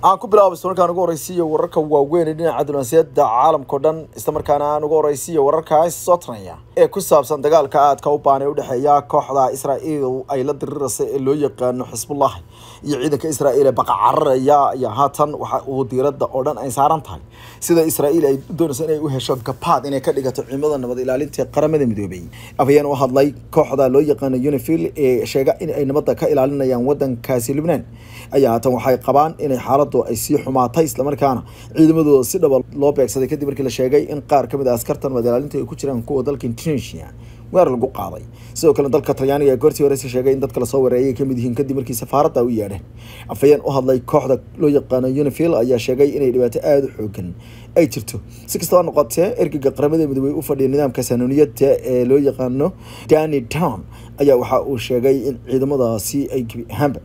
Aan ku bilaabo isla markaan ugu horeysiiyo wararka waaweyn ee dhinaca diblomaasiyadda caalamka oo dhan, isla markaana aan ugu horeysiiyo wararka soo taraya ee ku saabsan dagaalka aadka u baan ee u dhexeeya kooxda Israa'iil ay la diriraysa ee loo yaqaano Xisbullah iyo ciidanka Israa'iil ee baqacararaya. Ayaa haatan waxa uu diiradda oo dhan ay saaran tahay sida Israa'iil ay doonayso inay u hesho gabaad inay ka dhigato ciidamada nabad ilaalinta ee Qaramada Midoobay. Afhayeen u hadlay kooxda loo yaqaano UNIFIL ee sheega in ay nabadda ka ilaalinayaan wadankaasi Lubnaan ayaa haatan waxay qabaan inay xaaladdu ay sii xumaatay, islamarkaana ciidamadooda si dhaba loo beegsaday kadib markii la sheegay in qaar ka mid ah askarta nabad ilaalinta ay ku jiraan kuwa dalka Indonesia weerar lagu qaaday. Sidoo kale dalka Talyaaniga ee goortii horeysa sheegay in dadka lasoo weerarayay kamid yihiin kadib markii safaaradda u yeedheen. Afhayeen u hadlay kooxda loo yaqaano UNIFIL ayaa sheegay inay dhibaato aada u xoogan ay jirto. Si kastaba noqotee, ergeyga Qaramada Midoobey u fadhiya nidaamka saanuniyadda ee loo yaqaano Danny Town ayaa waxa uu sheegay in ciidamadaasi ay gebi ahaanba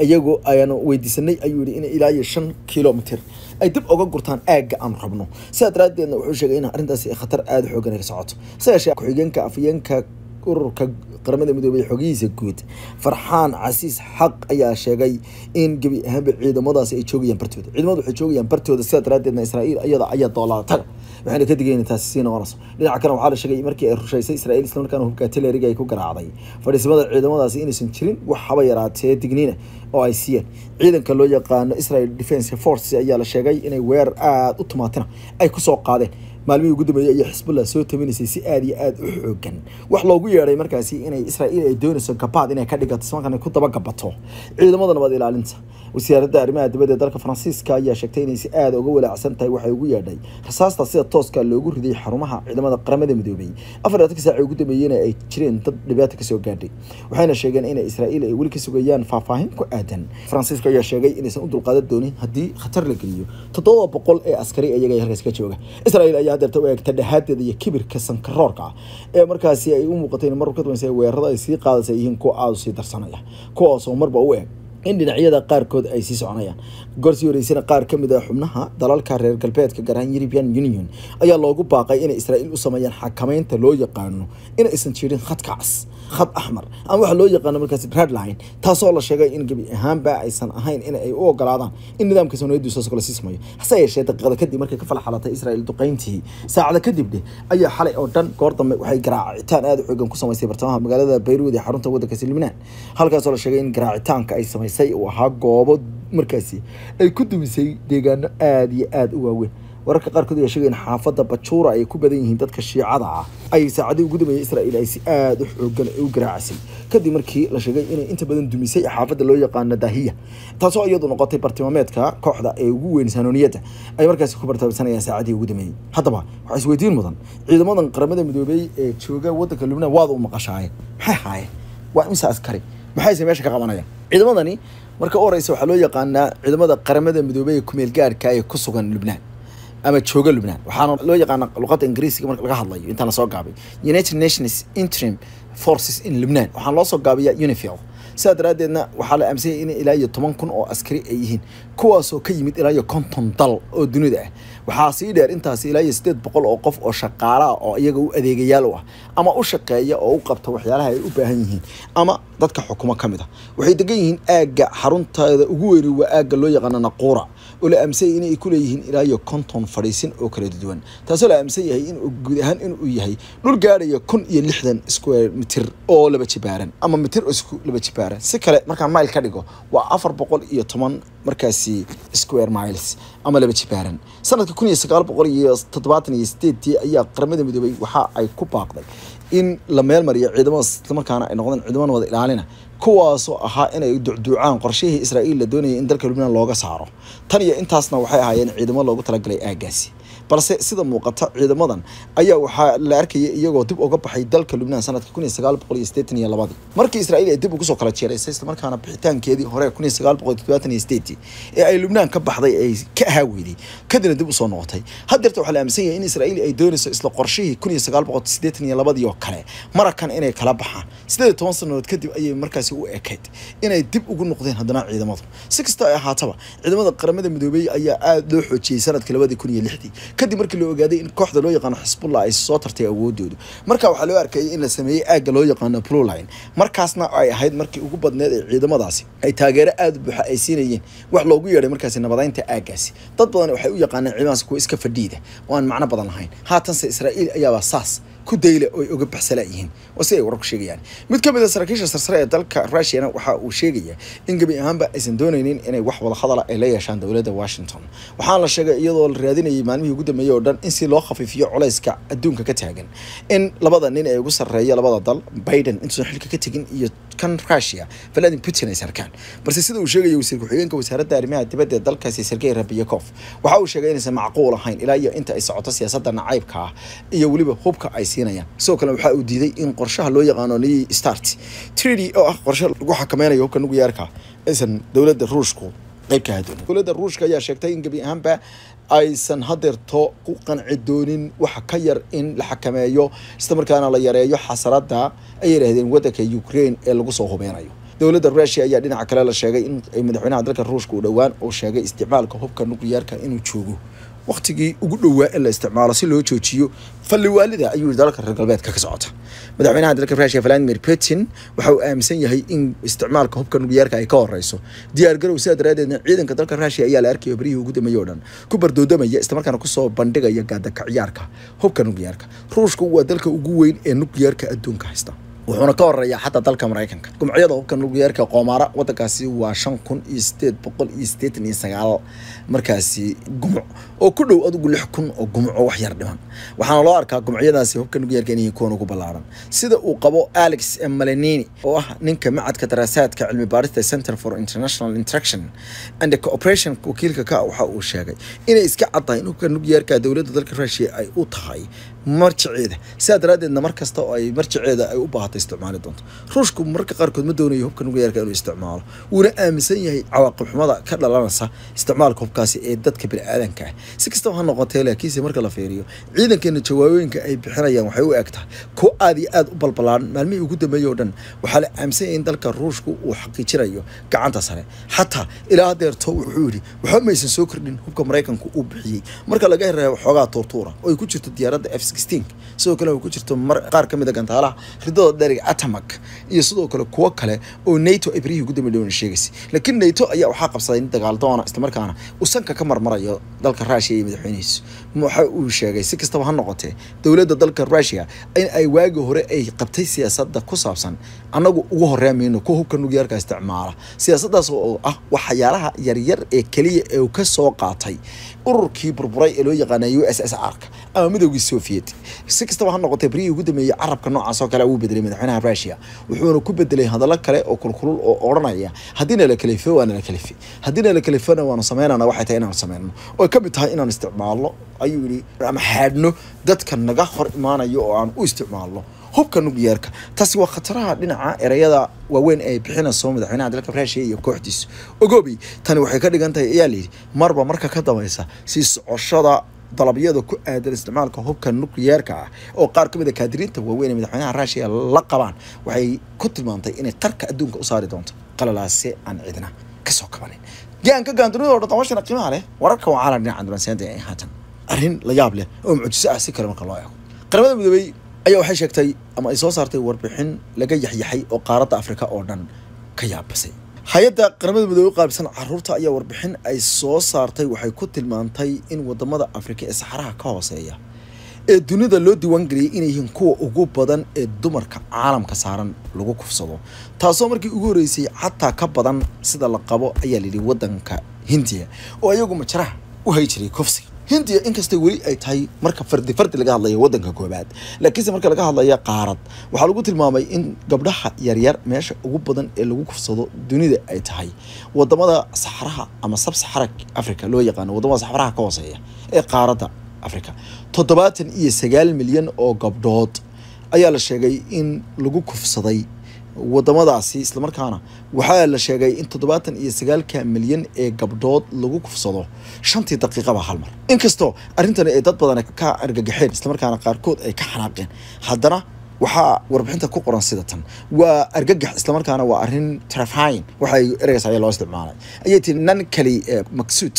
iyagu ayaanu weydiisanay, ayuu yihi, in ilaa iyo 5 kilomitir ay dib uga gurtaan aagga aan rabno. Sidaa daraaddeedna wuxuu sheegay in arrintaasi khatar aada u xoogan ay ka socoto. Se yeeshee ku-xigeenka afhayeenka ururka Qaramada Midoobey xogihiisa guud Farxaan Casiis Xaq ayaa sheegay in gebi ahaanba ciidamadaasi ay joogayaan bartooda, ciidamadu waxay joogayaan bartooda. Sidaa daraaddeedna Israa'iil iyada ayaa doolaataga, waxayna ka digeen taasi sii noqonayso. Dhinaca kale waxaa la sheegay markii ay rushaysay Israa'iil islamarkaana hubka artilleriga ay ku garaacday fadhiisimada ciidamadaasi inaysan jirin wax haba yaraatee digniina oo ay siiyeen. Ciidanka loo yaqaano Israel Defense Forces ayaa la sheegay inay weerar aada u tumaatina ay kusoo qaadeen. Maalmihii ugu dambeeyay ayay Xisbullah soo taminaysay si aada iyo aada u xoogan wax loogu yeedhay markaasi inay Israa'iil ay doonayso gabaad inay ka dhigato islamarkaana ku daba gabato ciidamada nabad ilaalinta. Wasaaradda arrimaha dibadda ee dalka Faransiiska ayaa sheegtay inay si aada uga walaacsan tahay waxay ugu yeedhay rasaasta sida tooska loogu riday xarumaha ciidamada Qaramada Midoobay 24 saac ugu dambeeyeyna ay jireen dad dhibaato kasoo gaadhay, waxayna sheegeen inay Israa'iil ay weli ka sugayaan faahfaahin ku aadan. Faransiiska ayaa sheegay inaysan u dulqaadan doonin haddii khatar la geliyo 700 ee askari iyaga ee halkaas ka jooga. Israa'iil ayaa hadeerta u eegta dhexaadeeda iyo kibirka sankaroorka ah ee markaasi ay u muuqatay in marwar ka dambaysa weerarada ay sii qaadaysa yihiin kuwa aada u sii darsanaya, kuwaasoo marba u eg in dhinacyada qaarkood ay sii soconayaan. Gorsii horeysana qaar ka mid ah xubnaha dalalka reer galbeedka, gaar ahaan European Union, ayaa loogu baaqay inay Israa'iil u sameeyaan xakameynta loo yaqaano in aysan jirin khadka cas, khad axmar ama waxa loo yaqaano markaasi red line, taasoo la sheegay in gebi ahaanba aysan ahayn in ay u ogolaadaan in nidaamka sawniyadu saas kale sii sameeyo. Hase yeeshee daqiiqada kadib markay ka falxalatay Israa'iil duqeyntii, saacada kadib dheh ayaa xalay oo dhan goor dambe waxay garaacitaan aada u xoogan ku samaysay bartamaha magaalada Bayruud ee xarunta waddankaasi Libnaan, halkaasoo la sheegay in garaacitaanka ay samaysay uu ahaa goobo markaasi ay ku dumisay deegaano aada iyo aada u waaweyn. Wararka qaarkood ayaa sheegay in xaafadda Bajuura ay ku badan yihiin dadka shiicada ah ay saacadii ugu dambeeyay Israa'iil ay si aada u xoogan u garaacisay kadib markii la sheegay inay inta badan dumisay xaafadda loo yaqaano Dahiya, taasoo iyadu noqotay bartilmaameedka kooxda ee ugu weyn saanooniyadda ay markaasi ku bartilmaamsanayaan saacadii ugu dambeeyay. Haddaba waxaa isweydiin mudan, ciidamadan Qaramada Midoobey ee jooga waddanka Lubnaan waad u maqashaayeen, maxay haayeen? Waa imisa askari? Maxayse meesha ka qabanayaan ciidamadani? Marka u horeysa waxaa loo yaqaanaa ciidamada Qaramada Midoobey ee kumeel gaarka ee ku sugan Lubnaan ama jooga Lubnaan, waxaana loo yaqaana luqadda Ingiriisiga marka laga hadlayo intaan lasoo gaabay United Nations Interim Forces in Lubnaan, waxaana loo soo gaabiyaa UNIFIL. Sidaa daraaddeedna waxaa la aaminsanyay in ilaa iyo 10,000 oo askari ay yihiin, kuwaasoo ka yimid ilaa iyo 50 dal oo dunida ah. Waxaa sii dheer intaasi ilaa iyo 800 oo qof oo shaqaala ah oo iyaga u adeegayaal u ah ama u shaqeeya oo u qabta waxyaalaha ay u baahan yihiin ama dadka xukumo ka mid ah. Waxay degan yihiin aagga xarunteeda ugu weyni waa aagga loo yaqaano Naquura oo la aaminsan yahay inay ku leeyihiin ilaa iyo 50 fadhiisin oo kala duwan, taasoo la aaminsan yahay in guud ahaan inuu yahay dhul gaadhaya 1060 square mitir oo laba jibaaran ama mitir isku laba jibaaran. Si kale markaan mile ka dhigo waa 410 markaasi square miles ama laba jibaaran. Sanadka 1978-dii ayaa Qaramada Midoobey waxa ay ku baaqday in la meel mariyo ciidamada, islamarkaana ay noqdeen ciidamo nabad ilaalina, kuwaasoo ahaa inay ducduucaan qorshihii Israa'iil la doonayay in dalka Lubnaan looga saaro. Tan iyo intaasna waxay ahaayeen ciidamo loogu talagalay aaggaasi, balse sida muuqata ciidamadan ayaa waxaa la arkayay iyagoo dib uga baxay dalka Lubnaan sanadka 1982-dii markii Israa'iil ay dib ugu soo kala jeeraysay, islamarkaana bixitaankeedii hore 1978-dii ee ay Lubnaan ka baxday ay ka ahaa weyday, kadibna dib usoo noqotay. Haddeerta waxaa la aaminsan yahay in Israa'iil ay doonayso isla qorshihii 1982-dii oo kale marakan inay kala baxaan. 18 sanadood kadib ayay markaasi u ekayd inay dib ugu noqdeen haddana ciidamadu. Si kasta ay ahaataba, ciidamada Qaramada Midoobey ayaa aada loo xoojiyey sanadka 2006-dii Kadib markii la ogaaday in kooxda loo yaqaano Xisbullah ay soo tartay awoodoodu, marka waxaa loo arkayay in la sameeyey aagga loo yaqaano Blue Line, markaasna ay ahayd markii ugu badneed ee ciidamadaasi ay taageero aada u buuxa ay siinayeen wax loogu yeedhay markaasi nabadeynta aaggaasi. Dad badan waxay u yaqaaneen ciidamadaasi kuwa iska fadhiida oo aan macno badan lahayn. Haatanse Israa'iil ayaaba saas ku dayle oo ay uga baxsalaayihiin, oo si ay wararku sheegayaan. Mid ka mid a saraakiisha sarsare ee dalka Russiana waxa uu sheegayaa in gebi ahaanba aysan doonaynin inay wax wada hadala ay la yeeshaan dowladda Washington. Waxaana la sheegay iyadoo la raadinayay maalmihii ugu dambeeyey oo dhan in si loo khafiifiyo culayska adduunka ka taagan in labada nin ee ugu sarreeya labada dal, Biden intuusan xilka ka tegin iyo kan Russia Vladimir Putin, ay sarkaan. Balse sida uu sheegayay wasiir ku-xigeenka wasaaradda arrimaha dibadda ee dalkaasi Sergey Rabyakov, waxa uu sheegay inaysan macquul ahayn ilaa iyo inta ay socoto siyaasadda nacaybka ah iyo weliba hubka ay siinayaan. Sidoo kale waxa uu diiday in qorshaha loo yaqaano New Start Treaty, oo ah qorshe lagu xakameynayo hubka nukliyeerka, aysan dowladda Ruushku qayb ka hadoonin. Dowladda Ruushka ayaa sheegtay in gebi ahaanba aysan hadeerto ku qanci doonin waxa ka yar in la xakameeyo isla markaana la yareeyo xasarada ay yidhaahdeen waddanka Ukraine ee lagu soo hubeynayo. Dowladda Russia ayaa dhinaca kale la sheegay in madaxweynaha dalka Ruushka uu dhowaan uu sheegay isticmaalka hubka nukliyeerka inuu joogo waqtigii ugu dhowaa in la isticmaalo si loo joojiyo falliwaalida ayuu dalka reer galbeedka ka socota. Madaxweynaha dalka Russia Vladimir Putin waxa uu aaminsan yahay in isticmaalka hubka nukliyeerka ay ka horeyso diyaar garow. Sidaa daraadeedna ciidanka dalka Russia ayaa la arkaya berihii ugu dambeeyay oo dhan ku bardoodamaya isla markaana kusoo bandhigaya gaadaka ciyaarka hubka nukliyeerka. Ruushku waa dalka ugu weyn ee nukliyeerka adduunka haysta, wuxuuna ka horeeyaa xataa dalka Maraykanka. Gumcyada hubka nukliyeerka qoomaara wadankaasi waa 5889 markaasi gumuc, oo ku dhow adigu 6000 oo gumuc oo wax yar dhiman. Waxaana loo arkaa gumcyadaasi hubka nukliyeerka inay kuwan ugu ballaaran, sida uu qabo Alex Malenini, oo ah ninka macadka daraasaadka cilmi baarista Center for International Interaction and Cooperation wakiilka ka. Waxa uu sheegay inay iska caddahay in hubka nukliyeerka dowladda dalka Russia ay u tahay marjaceeda, sidaa daraaddeedna mar kasta oo ay marjaceeda ay u baahato isticmaali doonto. Ruushku mararka qaarkood ma doonayo hubka nukliyeerka inuu isticmaalo, wuuna aaminsan yahay cawaaqib xumada ka dhalanaysa isticmaalka hubkaasi ee dadka bini'aadanka ah. Si kastaba ha noqotee, laakiinse marka la fiiriyo ciidankeena jawaabooyinka ay bixinayaan waxay u eg tahay kuwo aada iyo aada u balbalaaran. Maalmihii ugu dambeeyey oo dhan waxaa la aaminsan yahay in dalka Ruushku uu xaqiijinayo gacanta sare. Xataa ilaa hadeerto wuxuu yidhi waxba maysan soo kordhin hubka Maraykanku uu bixiyey, marka laga reebo xoogaa tuurtuura oo ay ku jirto diyaaradda F-16, sidoo kale ay ku jirto mar qaar ka mid a gantaalaha ridada dheeriga Atamak iyo sidoo kale kuwo kale oo NATO ay berihii ugu dambeeyay sheegaysay. Laakiin NATO ayaa waxaa qabsaday in dagaal doona isla markaana uu sanka ka marmarayo dalka Russia iyo madaxweynihiisu. Waxa uu sheegay si kastaba ha noqotee dowladda dalka Russia in ay waagi hore ay qabtay siyaasadda ku saabsan annagu ugu horreemayno kuwa hubka nukliyeerka isticmaala, siyaasaddaas oo ah waxyaalaha yaryar ee keliya ee uu ka soo qaatay ururkii burburay ee loo yaqaanay USSR-ka ama Midowgii Soviet. Si kastaba ha noqotee, berihii ugu dambeeyey carabka noocaas oo kale wuu bedelay madaxweynaha Russia, wuxuuna ku bedelay hadallo kale oo kulkulul oo odhanaya haddiina la kalifo waana la kalifi, haddiina la kalifona waanu sameynana waxay tahay inaanu sameyno, oo ay ka mid tahay inaanu isticmaalno ayuu yidhi ama xaadhno dadka naga hor imaanayo oo aan u isticmaalno hubka nukliyeerka. Taasi waa khataraha dhinaca ereyada waaweyn ay bixinayso madaxweynaha dalka Russia iyo kooxdiisu. Ogobi, tani waxay ka dhigan tahay ayaa layidhi marba marka ka dambaysa sii socoshada dalabyada ku aadan isticmaalka hubka nukliyeerka ah oo qaar ka mid a kaadiriinta waaweyn ee madaxweynaha Russia la qabaan waxay ku tilmaantay inay qarka adduunka u saari doonto qalalaase aan cidina kasoo kabanin. Gaanka gaandunida oo dhan toban qiimaha leh wararka waa caalam dhinaca dulanseenta ee haatan arrin la yaab leh oo mucjiso ah si kale marka loo eego. Qaramada Midoobay ayaa waxay sheegtay ama ay soo saartay warbixin laga yaxyaxay oo qaaradda Afrika oo dhan ka yaabasay. Hay-adda Qaramada Midoobey qaabsan caruurta ayaa warbixin ay soo saartay waxay ku tilmaantay in wadamada Afrika ee saxaraha ka hooseeya ee dunida loo diiwaangeliyey inay yihiin kuwa ugu badan ee dumarka caalamka saaran lagu kufsado, taasoo markii ugu horreysay xataa ka badan sida la qabo ayaa layidhi wadanka Hindiya oo iyagu majaraha u hay jiray kufsiga. Hindiya inkastoo weli ay tahay marka fardi fardi laga hadlayo wadanka koobaad, laakiinse marka laga hadlayo qaarad waxaa lagu tilmaamay in gabdhaha yaryar meesha ugu badan ee lagu kufsado dunida ay tahay wadamada saxaraha ama sub Saxara Africa loo yaqaano, wadamada saxaraha ka hooseeya ee qaaradda Africa. 79 milyan oo gabdhood ayaa la sheegay in lagu kufsaday wadamadaasi, islamarkaana waxaa la sheegay in 79-ka milyan ee gabdhood lagu kufsado shantii daqiiqaba hal mar. Inkastoo arrintani ay dad badan ka argagaxeen islamarkaana qaarkood ay ka xanaaqeen, haddana waxaa warbixinta ku qoran sida tan: waa argagax islamarkaana waa arrin terrifying, waxay ereygaas ayaa loo isticmaalay ayay tiri Nankali Maksuud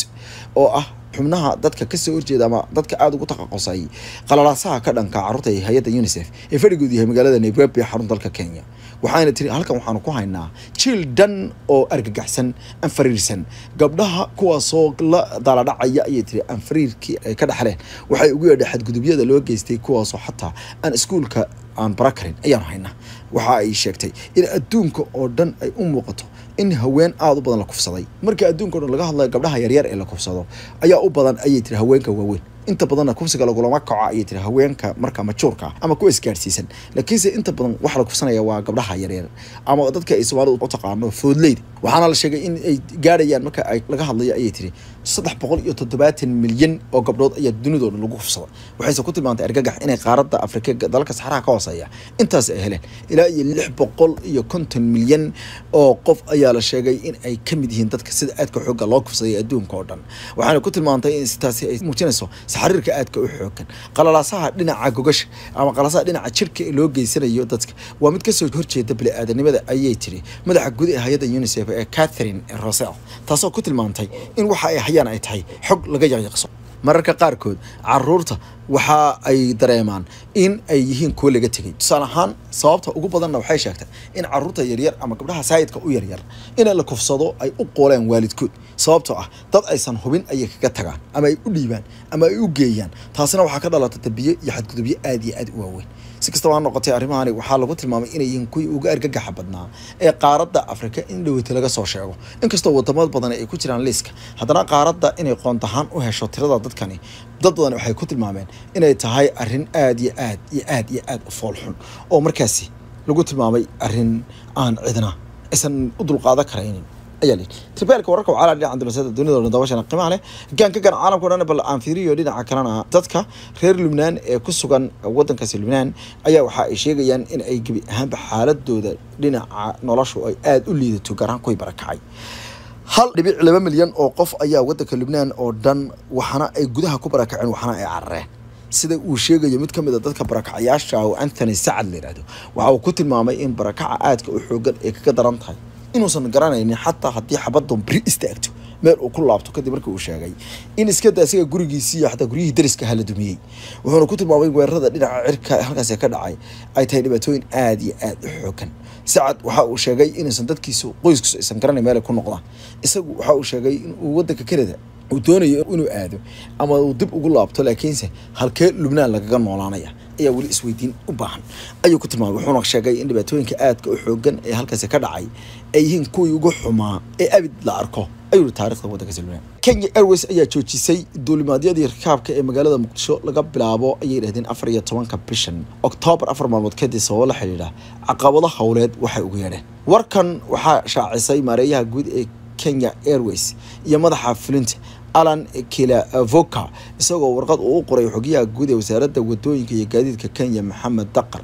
oo ah Xubnaha dadka ka soo horjeeda ama dadka aad ugu taqaqosay qalalaasaha ka dhanka carruurta ee hay'adda UNICEF ee fadhigoodu yahay magaalada Nairobi, xarun dalka Kenya. Waxaana tiri halkan waxaanu ku haynaa jiil dhan oo argagaxsan, anfariirsan, gabdhaha kuwaasoo la daaladhacaya, ayay tiri, anfariirkii ay ka dhaxleen waxay ugu yeedhay xadgudubyada loo geystay, kuwaasoo xataa aan iskuulka aan bara karin ayaanu haynaa. Waxa ay sheegtay in adduunka oo dhan ay u muuqato in haween aada u badan la kufsaday. Marka adduunka o dhan laga hadlayo, gabdhaha yaryar ee la kufsado ayaa u badan, ayay tiri, haweenka waaweyn. Inta badanna kufsiga lagulama kaco, ayay tiri, haweenka marka majuurka ama kuwa isgaadhsiisan, laakiinse inta badan waxa la kufsanaya waa gabdhaha yaryar ama dadka ay Soomaalidu u taqaano foodleyda. Waxaana la sheegay in ay gaadhayaan marka ay laga hadlayo, ayay tiri, 370 milyan oo gabdhood ayaa dunidoo dhan lagu kufsada. Waxayse ku tilmaantay argagax inay qaaradda Afrika, dalalka saxaraha ka hooseeya, intaas ay heleen. Ilaa iyo 650 milyan oo qof ayaa la sheegay in ay ka mid yihiin dadka sida aadka xoogga loo kufsaday adduunka oo dhan. Waxaana ku tilmaantay in taasi ay muujinayso saxariirka aadka u xooggan. Qalalaasaha dhinaca gogasha ama qalalaasaha dhinaca jirka ee loo geysanayo dadka waa mid kasoo horjeeda bini'aadanimada, ayay tiri madaxa guud ee hay'adda UNICEF ee Catherine Rosell, taasoo ku tilmaantay in waxa ay hayaan ay tahay xog laga yaqyaqso. Mararka qaarkood caruurta waxa ay dareemaan in ay yihiin kuwo laga tegay. Tusaale ahaan, sababta ugu badanna waxay sheegtay in caruurta yaryar ama gabdhaha saayidka u yaryar in la kufsado ay u qooleen waalidkood, sababtoo ah dad aysan hubin ayay kaga tagaan ama ay u dhiibaan ama ay u geeyaan. Taasina waxaa ka dhalata tabiyo iyo xadgudubyo aad iyo aad u waaweyn. Si kastaba ha noqotay, arrimahani waxaa lagu tilmaamay inay yihiin kuwii ugu argagaxa badnaa ee qaaradda Afrika in dhoweyta laga soo sheego. Inkastoo wadamo badan ay ku jiraan liiska, haddana qaaradda inay qoontahaan u hesho tirada dadkani, dad badan waxay ku tilmaameen inay tahay arrin aad iyo aad iyo aad iyo aad u foolxun, oo markaasi lagu tilmaamay arrin aan cidna aysan u dulqaadan karaynin, ayaa layidhi. Tribeelka wararka wacala dhinaca dibasada dunida oo dhan, daawashana qiimaha leh, gaan ka gan caalamka o dhan. Bal aan fiiriyo dhinaca kalena, dadka reer Lubnaan ee ku sugan waddankaasi Lubnaan ayaa waxa ay sheegayaan in ay gebi ahaanba xaaladooda dhinaca noloshu ay aada u liidato, gaar ahaan kuwii barakacay. 1.2 milyan oo qof ayaa waddanka Lubnaan oo dhan waxaana ay gudaha ku barakaceen, waxaana ay carareen, sida uu sheegayo mid ka mid a dadka barakacayaasha oo Anthony Sacad la yidhaahdo. Waxa uu ku tilmaamay in barakaca aadka u xoogan ay kaga daran tahay inuusan garanaynin xataa haddii xabadun beri istaagto meel uu ku laabto, kadib markii uu sheegay in iska da isaga gurigiisii iyo xataa guryihii dariska ahaa la dumiyey. Wuxuuna ku tilmaamay weerarada dhinaca cirka halkaasi ka dhacay ay tahay dhibaatooyin aad iyo aad u xoogan. Sacad waxa uu sheegay inuusan dadkiisu, qoyskiisu aysan garanayn meel ay ku noqdaan. Isagu waxa uu sheegay in uu waddanka Canada uu doonayo inuu aado ama uu dib ugu laabto, laakiinse halkee Lubnaan lagaga noolaanaya ayaa weli isweydiin u baahan, ayuu ku tilmaamay. Wuxuuna sheegay in dhibaatooyinka aadka u xoogan ee halkaasi ka dhacay ay yihiin kuwii ugu xumaa ee abid la arko, ayuu yiri, taariikhda waddankaasi Lubnaan. Kenya Airways ayaa joojisay duulimaadyadii rakaabka ee magaalada Muqdisho laga bilaabo, ayay yidhahdeen, 14-ka bishan Oktoobar, 4 maalmood kadib, sababo la xidhiidha caqabado howleed waxay ugu yeedheen. Warkan waxaa shaacisay maareeyaha guud ee Kenya Airways iyo madaxa fulinta Alan Kilavoka, isagoo warqad uu u qoray xogayaha guud ee wasaaradda wadooyinka iyo gaadiidka Kenya Maxamed Daqar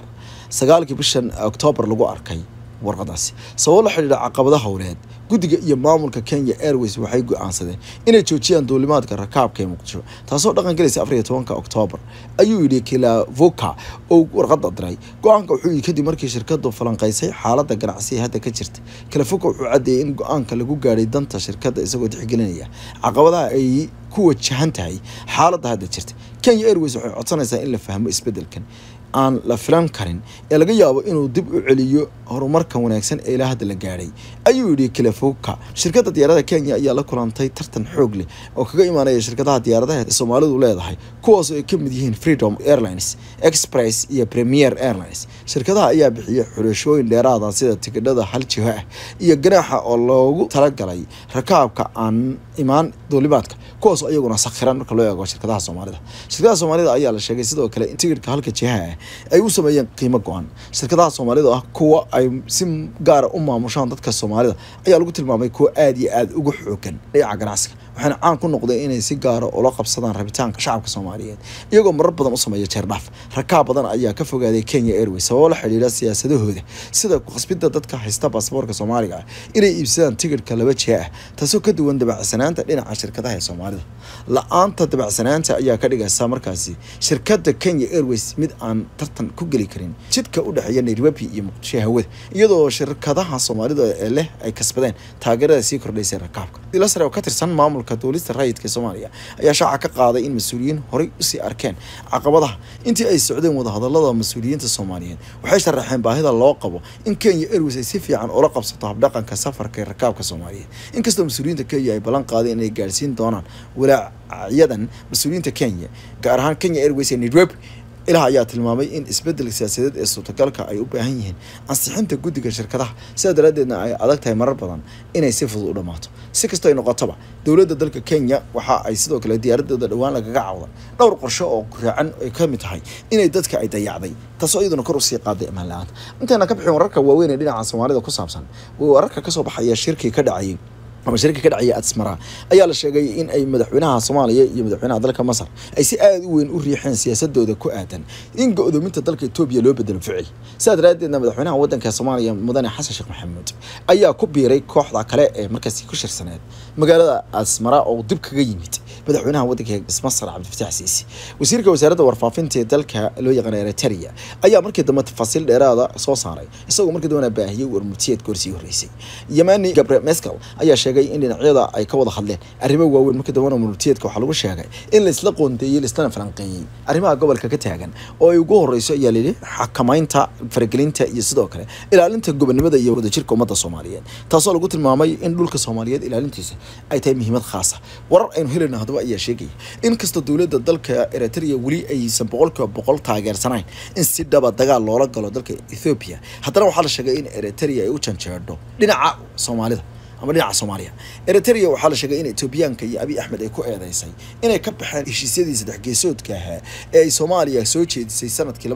9-kii bishan Oktoobar lagu arkay warqadaasi. Sababo la xidhiidha caqabado howleed, guddiga iyo maamulka Kenya Airways waxay go-aansadeen inay joojiyaan duulimaadka rakaabka ee Muqdisho, taasoo dhaqan galaysa 14-ka Oktoobar, ayuu yidhi Kilavoka oo warqadda diray. Go-aanka wuxuu yidhi kadib markii shirkadu falanqaysay xaaladda ganacsi ee hadda ka jirta. Kilavoka wuxuu caddeeyey in go-aanka lagu gaadhay danta shirkadda, isagoo tixgelinaya caqabadaha ay ku wajahan tahay xaaladda hadda jirta. Kenya Airways waxay codsanaysaa in la fahmo isbeddelkan aan la filan karin ee laga yaabo inuu dib u celiyo horumarkan wanaagsan ee ilaa hadda la gaadhay, ayuu yidhi Kilefoka. Shirkadda diyaaradaha Kenya ayaa la kulantay tartan xoog leh oo kaga imaanaya shirkadaha diyaaradaha ee Soomaalidu leedahay, kuwaas oo ay ka mid yihiin Freedom Airlines, Express iyo Premier Airlines. Shirkadaha ayaa bixiya xulashooyin dheeraada sida tikidhada hal jiho ah iyo ganaaxa oo loogu talagalay rakaabka aan imaan duulimaadka, kuwaas oo iyaguna sakhiran marka loo eego shirkadaha Soomaalida. Shirkadaha Soomaalida ayaa la sheegay sidoo kale in tikidhka halka jiha ah ay u sameeyeen qiimo go-an. Shirkadaha Soomaalida oo ah kuwa ay si gaara u maamushaan dadka Soomaalida ayaa lagu tilmaamay kuwa aad iyo aad ugu xoogan dhinaca ganacsiga, waxaana caan ku noqday inay si gaara ula qabsadaan rabitaanka shacabka Soomaaliyeed, iyagoo marar badan u sameeya jeerdhaaf. Rakaab badan ayaa ka fogaaday Kenya Airways sababo la xidhiidha siyaasadahooda, sida ku khasbidda dadka haysta baasaboorka Soomaaliga ah inay iibsadaan tigidhka laba jiha ah, taasoo ka duwan dabacsanaanta dhinaca shirkadaha ee Soomaalida. La-aanta dabacsanaanta ayaa ka dhigaysa markaasi shirkadda Kenya Airways mid aan tartan ku geli karin jidka u dhexeeya Nairobi iyo Muqdisho hawada. hawada, iyadoo shirkadaha Soomaalida ee leh ay kasbadeen taageerada sii kordhaysay rakaabka. Ilo sare oo ka tirsan maamulka duulista rayidka Soomaaliya ayaa shaaca ka qaaday in mas-uuliyiin horey usii arkeen caqabadaha intii ay socdeen wadahadalada. Mas-uuliyiinta Soomaaliyeed waxay sharaxeen baahida loo qabo in Kenya Airways ay si fiican ula qabsato habdhaqanka safarka ee rakaabka Soomaaliyeed, inkastoo mas-uuliyiinta Kenya ay ballan qaadeen inay gaarsiin doonaan walaaacyadan mas-uuliyiinta Kenya, gaar ahaan Kenya Airways ee Nairobi. Ilaah ayaa tilmaamay in isbedelka siyaasadeed ee suurtagalka ay u baahan yihiin ansixinta guddiga shirkadaha, sidaa daraaddeedna ay adag tahay marar badan inay si fudud u dhammaato. Si kastoo ay noqotoba, dowladda dalka Kenya waxa ay sidoo kale diyaaradooda dhowaan lagaga cawday dhowr qorshe oo raacan ay ka mid tahay inay dadka ay dayacday, taasoo iyaduna kor usii qaaday ammaan la-aanta. Intayna ka bixin wararka waaweyn ee dhinaca Soomaalida ku saabsan, wararka kasoo baxaya shirkii ka dhacayay ama shirka ka dhacaya Asmara ayaa la sheegay in ay madaxweynaha Soomaaliya iyo madaxweynaha dalka Masar ay si aad u weyn u riixeen siyaasadooda ku aadan in go'doominta dalka Itoobiya loo bedelo ficil. Sidaa daraaddeedna madaxweynaha waddanka Soomaaliya Mudane Xasan Sheekh Maxamuud ayaa ku biiray kooxda kale ee markaasi ku shirsaneed magaalada Asmara oo dib kaga yimid madaxweynaha waddanka Masar Cabdifataax Siisi. Wasiirka wasaaradda warfaafinta ee dalka loo yaqaan Eritrea ayaa markii dambe tafaasiil dheeraada soo saaray, isagoo markii dambena baahiyey warmurtiyeed goorsii horreysay. Yamani Gabriel Mescal ayaa sheegay in dhinacyada ay ka wada hadleen arrimo waaweyn. Markii dambena murtiyeedka waxaa lagu sheegay in la isla qoondeeyey, laislana falanqeeyey arrimaha gobolka ka taagan oo ay ugu horeyso, ayaa layidhi, xakamaynta faragelinta iyo sidoo kale ilaalinta gobonimada iyo wadajirka ummadda Soomaaliyeed, taasoo lagu tilmaamay in dhulka Soomaaliyeed ilaalintiisa ay tahay muhiimad khaasa. Warar aynu helayno haddaba ayaa sheegaya in kastoo dowladda dalka Eritrea weli aysan 100% taageersanayn in si dhaba dagaal loola galo dalka Ethiopia, haddana waxaa la sheegay in Eritrea ay u janjeedho dhinaca Soomaalida ama dhinaca Soomaaliya. Eritrea waxaa la sheegay in Etoobiyaanka iyo Abiy Axmed ay ku eedeysay inay ka baxeen heshiisyadii saddex geesoodka ahaa ee ay Soomaaliya soo jeedisay sanadkii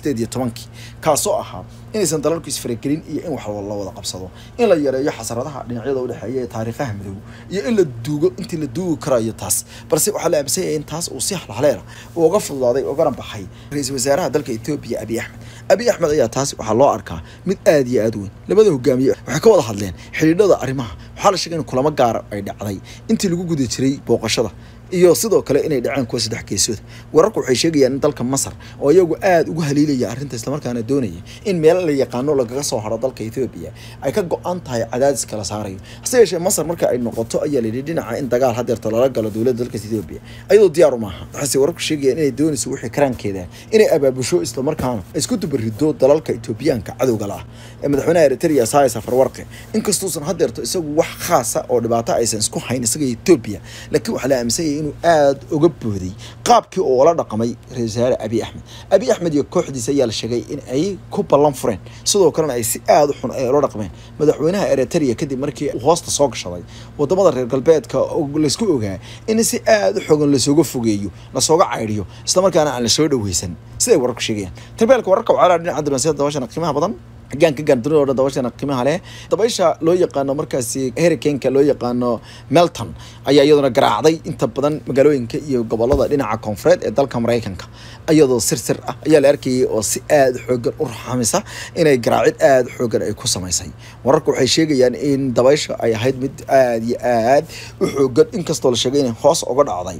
2018-kii, kaasoo ahaa inaysan dalalku isfaragelin iyo in wax la wada qabsado, in la yareeyo xasaradaha dhinacyada u dhexeeya ee taariikhaha madow iyo in la duugo intii la duugi karayo taas. Balse waxaa la aaminsan yahay in taas uu si halhaleela uga fududaaday ugana baxay ra-iisul wasaaraha dalka Etoobiya Abiy Axmed. Abiy Axmed ayaa taas waxaa loo arkaa mid aad iyo aad u weyn. Labada hogaamiye waxay ka wada hadleen xidhiidhada arrimaha. Waxaa la sheegay in kulamo gaara ay dhacday intii lagu guda jiray booqashada iyo sidoo kale inay dhaceen kuwa saddex geesood. Wararku waxay sheegayaan in dalka Masar oo iyagu aada ugu haliilaya arrinta, islamarkaana doonaya in meel la yaqaano lagaga soo haro dalka Ethiopia, ay ka go-an tahay cadaadis kala saarayo. Hase yeeshee Masar marka ay noqoto, ayaa layidhi, dhinaca in dagaal hadeerta lala galo dowladda dalka Ethiopia ayadoo diyaar u maaha. Waxaase wararku sheegayaan inay doonayso wixii karaankeeda inay abaabusho, islamarkaana isku dubarido dalalka Etoobiyaanka cadowga la ah ee madaxweynaha Eritrea Isaias Afwerki. Inkastuusan hadeerto isagu wax khaasa oo dhibaato aysan isku hayn isaga Ethiopia, laakiin waxaa la aaminsan yahay inuu aada uga booday qaabkii oo la dhaqmay ra-iisul wasaare Abiy Axmed. Abiy Axmed iyo kooxdiisa ayaa la sheegay in ay ku ballan fureen, sidoo kalena ay si aada u xun ay ula dhaqmeen madaxweynaha Eritrea kadib markii uu hoosta soo gashaday wadamada reer galbeedka oo laysku ogaa in si aada u xogan lasooga fogeeyo, lasooga caydhiyo, islamarkaana aan lasoo dhaweysan, siday wararku sheegayaan. Tarbeelka wararka wacaalaa dhinaca diblomaasiyadda, dabashana qiimaha badan gaanka gaan dunida oo dhan, dabashana qiimaha leh, dabaysha loo yaqaano markaasi hurricane-ka loo yaqaano Melton ayaa iyaduna garaacday inta badan magaalooyinka iyo gobolada dhinaca koonfureed ee dalka Maraykanka, iyadoo sir ah ayaa la arkayay oo si aada xoogan u raxamisa inay garaacid aada xoogan ay ku samaysay. Wararku waxay sheegayaan in dabaysha ay ahayd mid aada iyo aad u xoogan, inkastoo la sheegay inay hoos uga dhacday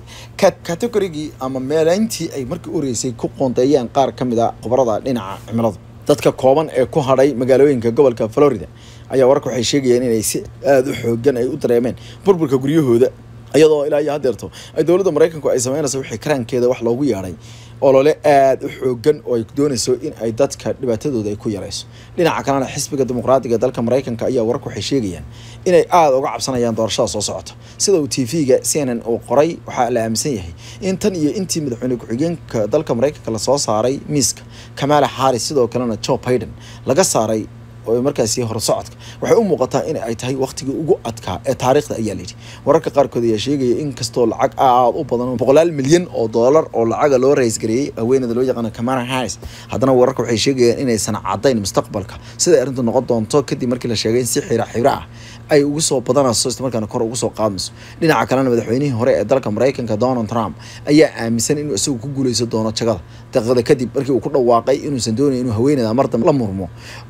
categorygii ama meelayntii ay markii u horeysay ku qoondeeyeen qaar ka mid a khubarada dhinaca cimiladu. Dadka kooban ee ku hadhay magaalooyinka gobolka Florida ayaa wararka waxay sheegayeen inay si aada u xoogan ay u dareemeen burburka guryahooda, iyadoo ilaa iyo haddeerto ay dowladda Maraykanku ay sameynayso wixii karaankeeda wax loogu yeedhay olole aada u xoogan oo ay doonayso in ay dadka dhibaatadooda ay ku yareyso. Dhinaca kalena xisbiga dimuqraadiga dalka Maraykanka ayaa wararku waxay sheegayaan inay aada uga cabsanayaan doorashada soo socota. Sida uu TV-ga CNN uu qoray, waxaa la aaminsan yahay in tan iyo intii madaxweyne ku-xigeenka dalka Maraykanka lasoo saaray miiska Kamala Harris, sidoo kalena Joe Biden laga saaray oo markaasi hor socodka, waxay u muuqataa in ay tahay waqtigii ugu adkaa ee taariikhda, ayaa layidhi. Wararka qaarkood ayaa sheegaya in kastoo lacag aad u badan, boqolaal milyan oo doolar oo lacaga loo rays gareeyey haweeneyda loo yaqaano Kamala Harris, haddana wararka waxay sheegayaan inaysan caddayn mustaqbalka siday arrintu noqon doonto, kadib markii la sheegay in si xira xira ah ay ugu soo badanayso isla markaana kor ugu soo qaadmayso. Dhinaca kalena madaxweynihii hore ee dalka Mareykanka Donald Trump ayaa aaminsan inuu isagu ku guuleysan doono jagada daqiiqada kadib markii uu ku dhawaaqay inuusan doonayn inuu haweeneyda mar dambe la murmo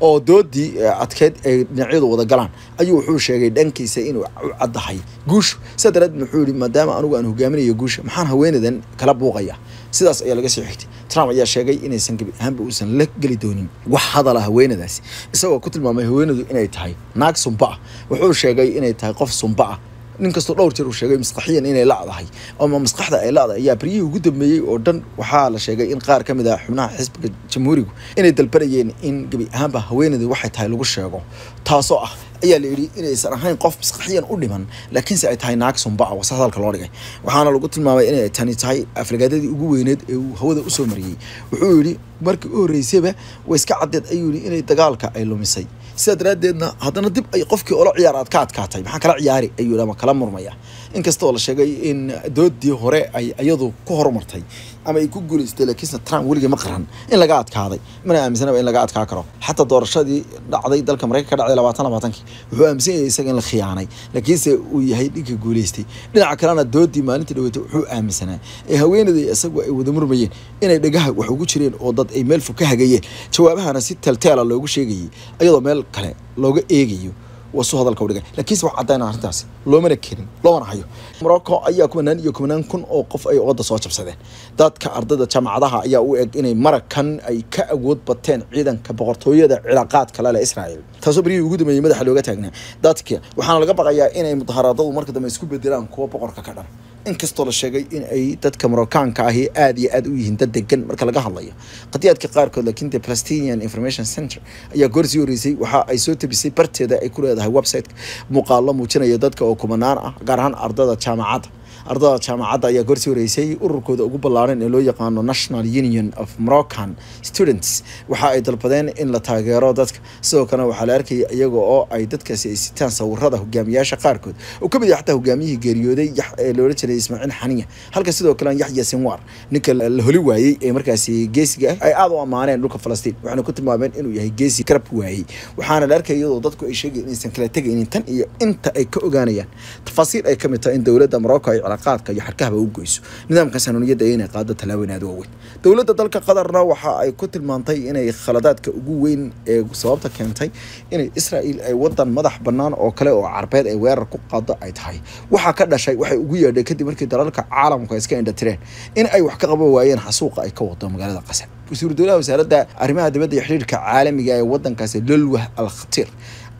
oo doodii adkeyd ay dhinacyadu wada galaan. Ayuu wuxuu sheegay dhankiisa inuu u caddahay guushu, sidaa daraaddeed wuxuu yidhi maadaama anigu aan hogaaminayo guusha maxaan haweeneydan kala buuqaya. Sidaas ayaa laga soo xigtay. Trump ayaa sheegay inaysan gebi ahaanba uusan la geli doonin wax hadala haweeneydaasi, isagoo ku tilmaamay haweeneydu inay tahay naag sumba ah. Wuxuu sheegay inay tahay qof sumba ah, nin kastoo dhowr jeer uu sheegay maskaxiyan inay la'dahay ama maskaxda ay la'dahay. Ayaa beryihii ugu dambeeyey oo dhan waxaa la sheegay in qaar ka mid ah xubnaha xisbiga jamhuurigu inay dalbanayeen in gebi ahaanba haweeneydu waxay tahay lagu sheego, taasoo ah ayaa la yidhi inaysan ahayn qof maskaxiyan u dhiman, laakiinse ay tahay naag sumba ah, wasa hadalka loo dhigay. Waxaana lagu tilmaamay inay tani tahay aflagaadadii ugu weyneed ee uu hawada usoo mariyey. Wuxuu yidhi markii u horreysayba way iska caddeed ayuu yidhi inay dagaalka ay lumisay, sidaa daraaddeedna haddana dib ay qofkii ola ciyaar aad ka adkaatay, maxaan kala ciyaari ayuu yidhi ama kala murmaya. Inkastoo la sheegay in doodii hore ay iyadu ku horumartay ama ay ku guuleystay, laakiinse Trump weligii ma qaran in laga adkaaday, mana aaminsanaba in laga adkaa karo. Xataa doorashadii dhacday dalka Mareykanka ka dhacday 2020-kii wuxuu aaminsan yahay isaga in la khiyaanay, laakiinse uu yahay ninka guuleystay. Dhinaca kalena doodii maalintii dhaweetay wuxuu aaminsanaa ee haweeneydii isagu ay wada murmayeen inay dhagaha wax ugu jireen oo dad ay meel fog ka hagayeen, jawaabahana si teelteela loogu sheegayay iyadoo meel kale looga eegayo wasu hadalka u dhigay, laakiinse wax caddayna arrintaasi loomana kenin loomana hayo. Morocco ayaa kumanaan iyo kumanaan kun oo qof ay wadda soo jabsadeen. Dadka ardayda jaamacadaha ayaa u eg inay marakan ay ka awood bateen ciidanka boqortooyada cilaaqaadka la leh Israel, taasoo berihii ugu dambeeyey madaxa looga taagnaa dadka. Waxaana laga baqayaa inay mudaharaadadu marka dambe isku bedelaan kuwa boqorka ka dhan, inkastoo la sheegay in ay dadka Marookaanka ahi aad iyo aad u yihiin dad degan marka laga hadlayo qadiyaadka qaarkood. Laakiin the Palestinian Information Center ayaa goor sii horeysay waxa ay soo tabisay barteeda ay ku leedahay website muuqaallo muujinaya dadka oo kumanaan ah, gaar ahaan ardada jaamacadda. Ardada jaamacadda ayaa goor sii horeysay ururkooda ugu ballaaran ee loo yaqaano National Union of Moroccan Students waxa ay dalbadeen in la taageero dadka. Sidoo kalena waxaa la arkayay iyaga oo ay dadkaasi ay sitaan sawirada hogaamiyaasha qaarkood oo kamid yahay xataa hogaamiyihii geeriyooday ee loola jiray Ismaaciil Xaniya, halka sidoo kale Yaxya Sinwar, ninka la holi waayey ee markaasi geesiga ah, ay aad u ammaaneen dhulka Falastiin, waxaana ku tilmaameen inuu yahay geesi garab waayey. Waxaana la arkayay iyadoo dadku ay sheegayeen inaysan kala tegaynin tan iyo inta ay ka ogaanayaan tafaasiil ay kamid tahay in dowladda Morocco ay cilaaqaadka iyo xadhkahaba u goyso nidaamka sanuuniyadda inay qaado tallaabooyin aad u waaweyn. Dowladda dalka Qatarna waxa ay ku tilmaantay inay khaladaadka ugu weyn ee sababta keentay inay Israel ay wadan madax bannaan oo kale oo carbeed ay weerar ku qaado ay tahay waxaa ka dhashay waxay ugu yeedhay kadib markii dalalka caalamku ay iska indhatireen in ay wax ka qaban waayeen xasuuqa ay ka wado magaalada Qasa. Wasiiru dowlaha wasaaradda arrimaha dibadda iyo xiriirka caalamiga ee wadankaasi Lolwah Al Khatir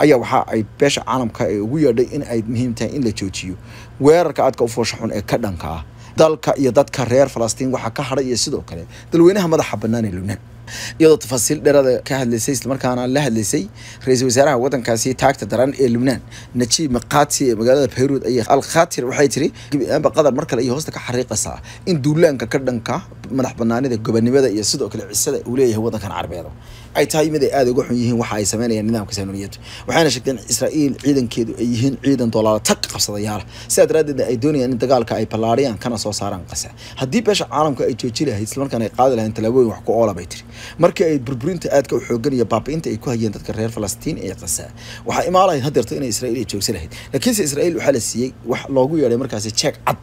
ayaa waxa ay beesha caalamka ay ugu yeedhay in ay muhiim tahay in la joojiyo weerarka aadka u foosha xun ee ka dhanka ah dalka iyo dadka reer Falastiin waxaa ka hadhay iyo sidoo kale dalweynaha madaxa bannaan ee Lubnaan. Iyadoo tafaasiil dheeraada ka hadlaysay islamarkaana la hadlaysay ra-iisul wasaaraha wadankaasi taagta daran ee Lubnaan Najiib Maqati ee magaalada Beirut ayaa Al Khatir waxay tiri gebi ahaanba Qatar mar kale iyo hoosta ka xariiqaysaa in duulaanka ka dhanka madax banaanida, gobonimada iyo sidoo kale cisada uu leeyahay wadankan carbeed ay tahay mid ay aad uga xun yihiin waxa ay sameynayaan nidaamka saanuniyadda. Waxayna sheegteen Israa'iil ciidankeedu ay yihiin ciidan dolaalo tag qabsadayaal, sidaa daraaddeedna ay doonayaan in dagaalka ay ballaariyaan kana soo saaraan Qasa. Haddii beesha caalamka ay jooji lahayd islamarkaana ay qaadi lahayn tallaabooyin wax ku oola bay tiri markii ay burburinta aadka u xoogan iyo baabi'inta ay ku hayeen dadka reer Falastiin ee Qasa, waxaa imaan lahayd hadeerto inay Israa'iil ay joogsan lahayd. Laakiinse Israa'iil waxaa la siiyey wax loogu yeedhay markaasi jeeg cad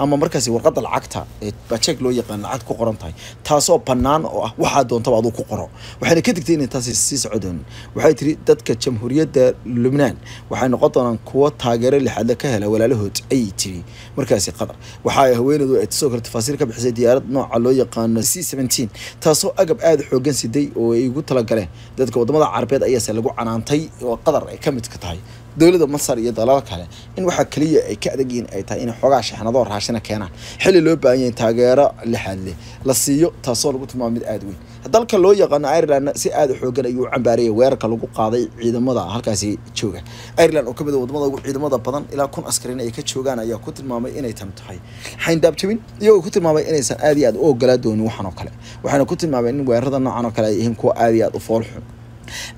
ama markaasi warqadda lacagta ee baa jeeg loo yaqaan lacag ku qoran tahay, taasoo bannaan oo ah waxaa doontaba aduu ku qoro. Waxayna ka digtay inay taasi sii socon. Waxay tiri dadka jamhuuriyadda Lubnaan waxay noqon doonaan kuwo taageero lixaadle ka hela walaalahood, ayay tiri markaasi Qatar. Waxa ay haweeneydu ay sidoo kale tafaasiil ka bixisay diyaarad nooca loo yaqaano C-17 taasoo agab aad u xoogan siday oo ay ugu talagaleen dadka wadamada Carabeed ayaase lagu canaantay oo Qatar ay ka mid ka tahay dowladda Masar iyo dalal kale in waxa kaliya ay ka adag yihiin ay tahay inay xoogaa shaxnado raashina keenaan xilli loo baahan yahay taageero lixaad leh la siiyo, taasoo lagu tilmaamay mid aad u weyn. Dalka loo yaqaano Ireland si aad u xoogan ayuu u cambaarayay weerarka lagu qaaday ciidamada halkaasi jooga. Ireland oo kamid ah wadamada ugu ciidamada badan ilaa 1000 askarin ay ka joogaan ayaa ku tilmaamay inay tan tahay xayndaab jabin, iyagoo ku tilmaamay inaysan aad iyo aad u ogolaa doonin waxan oo kale. Waxaana ku tilmaamay in weerarada noocan oo kale ay yihiin kuwo aad iyo aad u fool xun.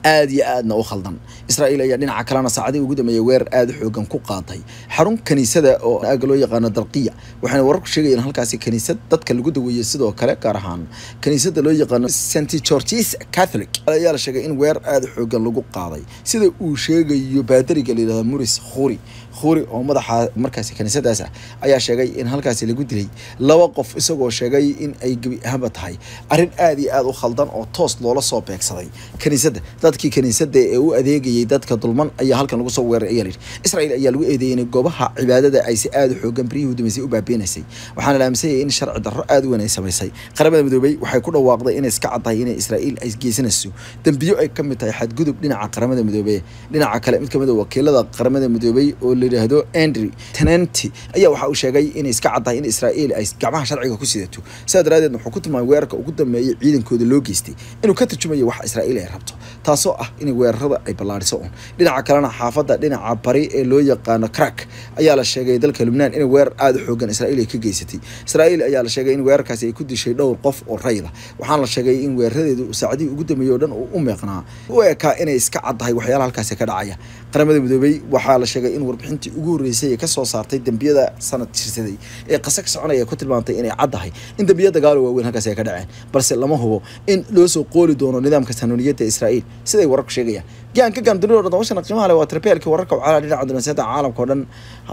Aad iyo aadna u khaldan. Israa'iil ayaa dhinaca kalena saacadii ugu dambeeyay weerar aad u xoogan ku qaaday xarun kaniisada oo aagga loo yaqaano Dalqiya, waxaana wararku sheegayeen halkaasi kaniisad dadka lagu daweeyey, sidoo kale gaar ahaan kaniisada loo yaqaano St Georges Catholic ayaa la sheegay in weerar aad u xoogan lagu qaaday, sida uu sheegayo baadariga la yidhahdo Muris Khuri. Khuri oo madaxa markaasi kaniisadaas ah ayaa sheegay in halkaasi lagu dilay 2 qof, isagoo sheegay in ay gebi ahaanba tahay arrin aad iyo aad u khaldan oo toos loola soo beegsaday kaniisadda. Dadkii kaniisadda ee u adeegayay dadka dulman ayaa halkan lagu soo weeraray ayaa layidhi. Israa'iil ayaa lagu eedeeyay in goobaha cibaadada ay si aad u xoogan beryihii u dambeysay u baabiinaysay, waxaana la aaminsan yahay in sharci darro aad u weyn ay samaysay. Qaramada Midoobay waxay ku dhawaaqday inay iska caddahay inay Israa'iil ay geysanayso dembiyo ay ka mid tahay xadgudub dhinaca Qaramada Midoobay. Dhinaca kale, mid ka mid ah wakiilada Qaramada Midoobay oo la yidhaahdo Andrew Tenanti ayaa waxa uu sheegay inay iska caddahay in Israa'iil ay gacmaha sharciga ku sidato, sidaa daraadeed wuxuu ku tilmaamay weerarka ugu dambeeyay ciidankooda loo geystay inuu ka turjumayo waxa Israa'iil ay rabto, taasoo ah inay weerarada ay ballaadhiso un. Dhinaca kalena, xaafadda dhinaca bari ee loo yaqaano Crack ayaa la sheegay dalka Lubnaan in weerar aada u xoogan Israa'iil ay ka geysatay. Israa'iil ayaa la sheegay in weerarkaasi ay ku dishay dhowr qof oo rayid ah, waxaana la sheegay in weeraradeedu saacadihii ugu dambeeyey oo dhan uu u meeqnaa u ekaa inay iska caddahay waxyaalaha halkaasi ka dhacaya. Qaramada Midoobay waxaa la sheegay in warbixintii ugu horreysay ee kasoo saartay dembiyada sanad jirsaday ee qasa ka soconaya ku tilmaantay inay caddahay in dembiya dagaalo waaweyn halkaasi ay ka dhaceen, balse lama hubo in loo soo qooli doono nidaamka sanuuniyadda Israa'iil siday wararku sheegayaan. Gaan ka gaan dunida o dhan dawashana qiimaha leh waa tribeelkii wararka wacalaha dhinaca dunaasiyada caalamka oo dhan.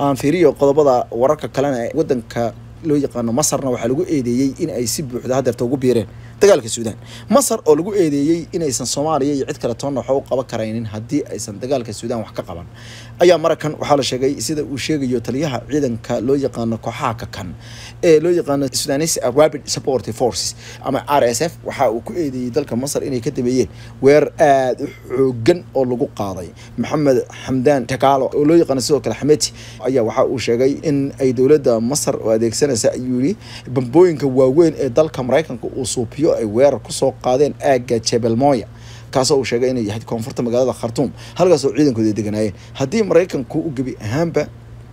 Aan fiiriyo qodobada wararka kalena. Ee wadanka loo yaqaano Masarna waxaa lagu eedeeyey in ay si buuxda hadeerta ugu biireen dagaalka Suudaan. Masar oo lagu eedeeyey inaysan Soomaaliya iyo cid kale toonna waxa u qaban karaynin haddii aysan dagaalka Suudaan wax ka qaban ayaa marakan waxaa la sheegay, sida uu sheegayo taliyaha ciidanka loo yaqaano kooxaha kakan ee loo yaqaano Sudanese Rapid Support Forces ama RSF, waxa uu ku eedeeyey dalka Masar inay ka dameeyeen weerar aada u xoogan oo lagu qaaday. Maxamed Xamdaan Tagaalo oo loo yaqaano sidoo kale Xameti ayaa waxa uu sheegay in ay dowladda Masar oo adeegsanaysa, ayuu yidhi, bambooyinka waaweyn ee dalka Maraykanka uu suupiyo ay weerar kusoo qaadeen aagga Jebel Moya, kaasoo uu sheegay inay yahay koonfurta magaalada Khartuum, halkaasoo ciidankooda ay deganaayeen. Haddii Maraykanku u gebi ahaanba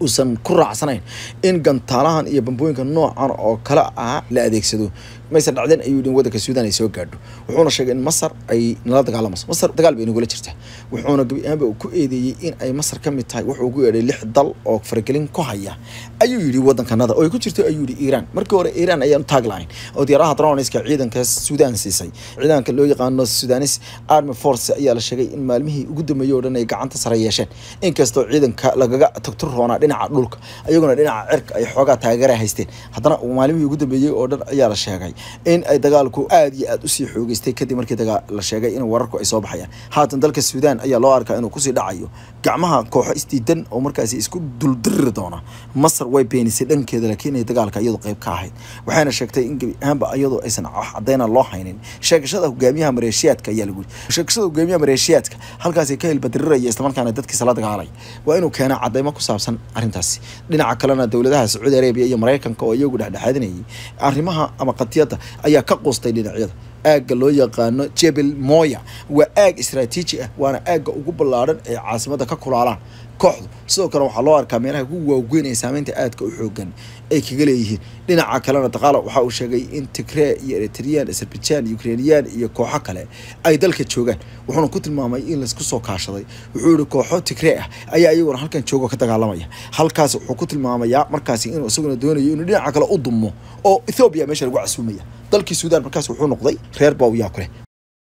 uusan ku raacsanayn in gantaalahan iyo bambooyinka noocan oo kale ah la adeegsado, maysan dhacdeen, ayuu yidhi, in waddanka Suudaan ay soo gaadho. Wuxuuna sheegay in Masar ay nala dagaalamayso. Masar dagaal bay nagula jirtaa. Wuxuuna gebi ahaanba uu ku eedeeyey in ay Masar ka mid tahay wuxuu ugu yeedhay 6 dal oo faragelin ku haya, ayuu yidhi, waddankanada oo ay ku jirto, ayuu yidhi, Iiraan. Markii hore Iiraan ayaan taag lahayn oo diyaaraha droneska ciidanka Suudaan siisay. Ciidanka loo yaqaano Sudanese Army Force ayaa la sheegay in maalmihii ugu dambeeyey oo dhan ay gacanta sare yeesheen, inkastoo ciidanka lagaga tagturoonaa dhinaca dhulka, ayaguna dhinaca cirka ay xoogaa taageera haysteen. Haddana maalmihii ugu dambeeyey oo dhan ayaa la sheegay in ay dagaalku aad iyo aad usii xoogeystay kadib markii dagaal la sheegay in wararku ay soo baxayaan. Haatan dalka Suudaan ayaa loo arkaa inuu kusii dhacayo gacmaha kooxo isdiidan oo markaasi isku duldiriri doona. Masar way beenisay dhankeeda laakiin inay dagaalka iyadu qayb ka ahayd, waxayna sheegtay in gebi ahaanba iyadoo aysan wax cadayna loo haynin sheegashada hogaamiyaha maleeshiyaadka ayaa lagu yidhi. Sheegashada hogaamiyaha maleeshiyaadka halkaasi ka hilbadiriraya islamarkaana dadkiisa la dagaalay waa inuu keenaa cadaymo ku saabsan arrintaasi. Dhinaca kalena, dowladaha Sacuudi Arabiya iyo Maraykanka oo iyagu dhexdhexaadinayay arrimaha ama qadiyadda ayaa ka quustay dhinacyada. Aagga loo yaqaano Jebel Moya waa aag istaraatiiji ah, waana aagga ugu ballaadhan ee caasimadda ka kulaalaan kooxdu. Sidoo kale waxaa loo arkaa meelaha ugu waaweyn ee saameynta aadka u xoogan ay kaga leeyihiin. Dhinaca kalena, Daqaalo waxa uu sheegay in Tigree iyo Eritreyaan, Azerbaijan, Ukrainiyaan iyo kooxo kale ay dalka joogaan, wuxuuna ku tilmaamay in laisku soo kaashaday. Wuxuu yihi kooxo Tigree ah ayaa iyaguna halkan joogo ka dagaalamaya halkaas. Wuxuu ku tilmaamayaa markaasi inuu isaguna doonayo inuu dhinaca kale u dumo oo Ethiopia meesha lagu casuumaya dalkii Suudaan. Markaas wuxuu noqday reer bawyaa kuleh.